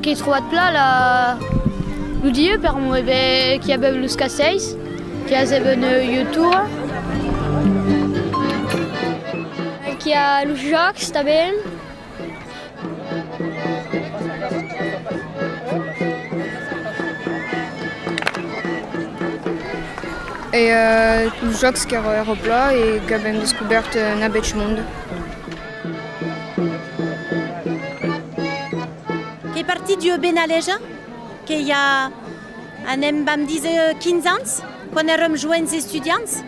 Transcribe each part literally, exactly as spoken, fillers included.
Qu'èi trobat plan la, lo lieu, per'mor, e ben, qu'i avèu los castèls, qu'i avèu un, eh, un tour. Qu'i a los jòcs tanben. E, eh, los jòcs qu'èra, èra plan e qu'avèm descobèrt, eh, un bèth monde. Qu'èi partit d'ua benalèja que i a, anem, vam díser, quinze ans, quan èrem joens estudiants,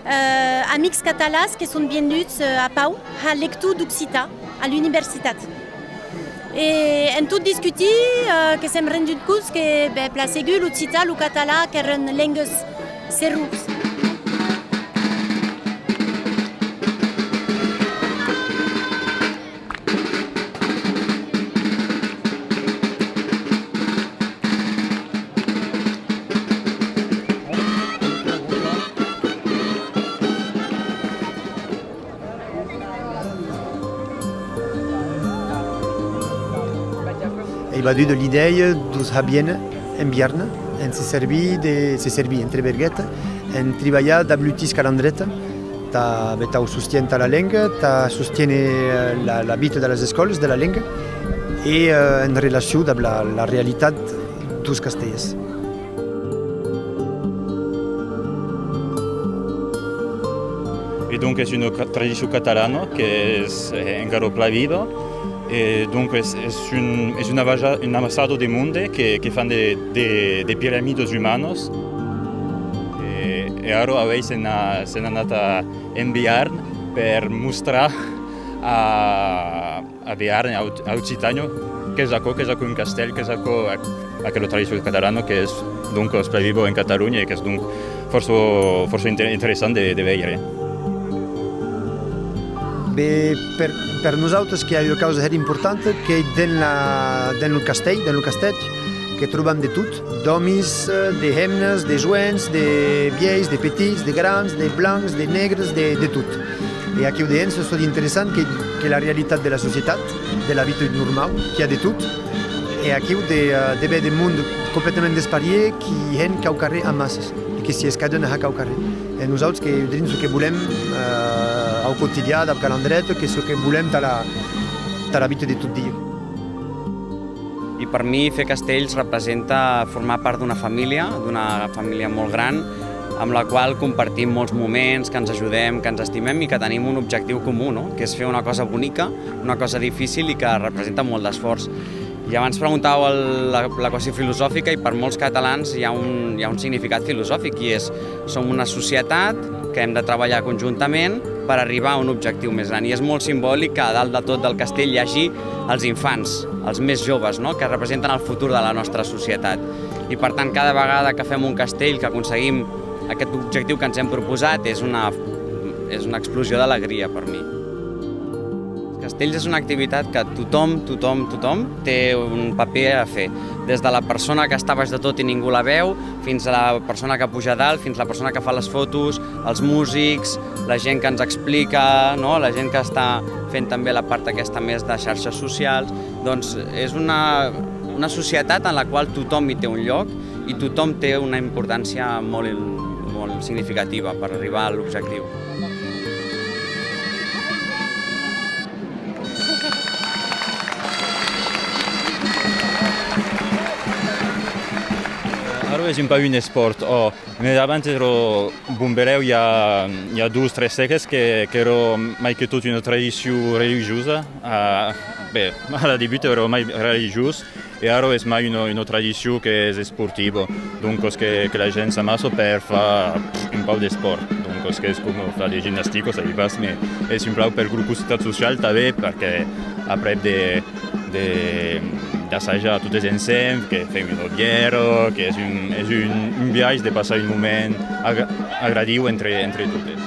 eh, amics catalans que son vienuts, eh, a Pau har lector d'occitan a l'universitat. E en tot discutir, eh, que s'èm rendut compte que, ben, plan segur, l'occitan, lo catalan, qu'èran lengas serrons. Èi vadut l'idèia de'us har viéner en Biarn, en se servir de, se servir entre verguetas, en tribalhar dab l'utís Calandreta, tà, be, tau sostien tà la lenga, tà sostiéner, eh, la, la vita de las escòlas, de la lenga, e, eh, en relacion dab la, la realitat deus castèls. E donc es una ca-, tradicion catalana qu'es, eh, encara plan viva. E donc es, es un, es una vaja-, una amassada de monde que, que fan de, de, de piramidas umanas. E, e ara, auei, se n'a, se n'a anat a, en Biarn per mostrar a, a Biarn, a Oc-, a Occitània, qu'es aquò, qu'es aquò un castèl, qu'es aquò, aqu-, aquela tradicion catalana qu'es, donc, es plan viva en Catalonha e qu'es, donc, fòrça, fòrça inter-, interessant de, de veire. Be, per, per nosautes que i a ua causa hèra importanta, qu'ei dens la, dens lo castèl, dens lo castèth, que trobam de tot, d'òmis, de hemnas, de joens, de vielhs, de petits, de grans, de blancs, de negres, de, de tot. E aquiu dehens, çò d'interessant que, que la realitat de la societat, de la vita normau, qu'i a de tot, e aquiu de, eh, de véder de monde completament desparier, qui hèn quauquarren amassas, e que s'i escadan a har quauquarren. E nosauts que, drin çò que volem, eh, au quotidian, dab Calandreta, qu'ei çò que volem tà la, tà la vita de tot dia. I per mi fer castells representa formar part d'una família, d'una família molt gran, amb la qual compartim molts moments, que ens ajudem, que ens estimem i que tenim un objectiu comú, no? Que és fer una cosa bonica, una cosa difícil i que representa molt d'esforç. I abans preguntàveu el, la, la qüestió filosòfica, i per molts catalans hi ha un, hi ha un significat filosòfic, i és: som una societat que hem de treballar conjuntament per arribar a un objectiu més gran. I és molt simbòlic que a dalt de tot del castell hi hagi els infants, els més joves, no? Que representen el futur de la nostra societat. I, per tant, cada vegada que fem un castell, que aconseguim aquest objectiu que ens hem proposat, és una, és una explosió d'alegria per mi. Els castells és una activitat que tothom, tothom, tothom té un paper a fer. Des de la persona que està baix de tot i ningú la veu, fins a la persona que puja a dalt, fins a la persona que fa les fotos, els músics, la gent que ens explica, no? La gent que està fent també la part aquesta més de xarxes socials. Doncs és una, una societat en la qual tothom hi té un lloc i tothom té una importància molt, molt significativa per arribar a l'objectiu. Ara es un pauc un espòrt, ò, mès abans èra bomberèu, i a, i a dos, tres sègles, que, qu'èra mai que tot una tradicion religiosa. A, ben, a la debuta èra mai religiós, e ara es mai una, una tradicion qu'es esportiva, doncas que, que la gent s'amassa per far un pauc d'espòrt, doncas qu'es coma far de gimnastica, sabi pas, mès es un pauc per lo costat social tanben, perque aprèp de, de, d'assajar totes ensems, que fèm una bièra, que es un, es un, un biais de passar un moment agra-, agradiu entre, entre totes.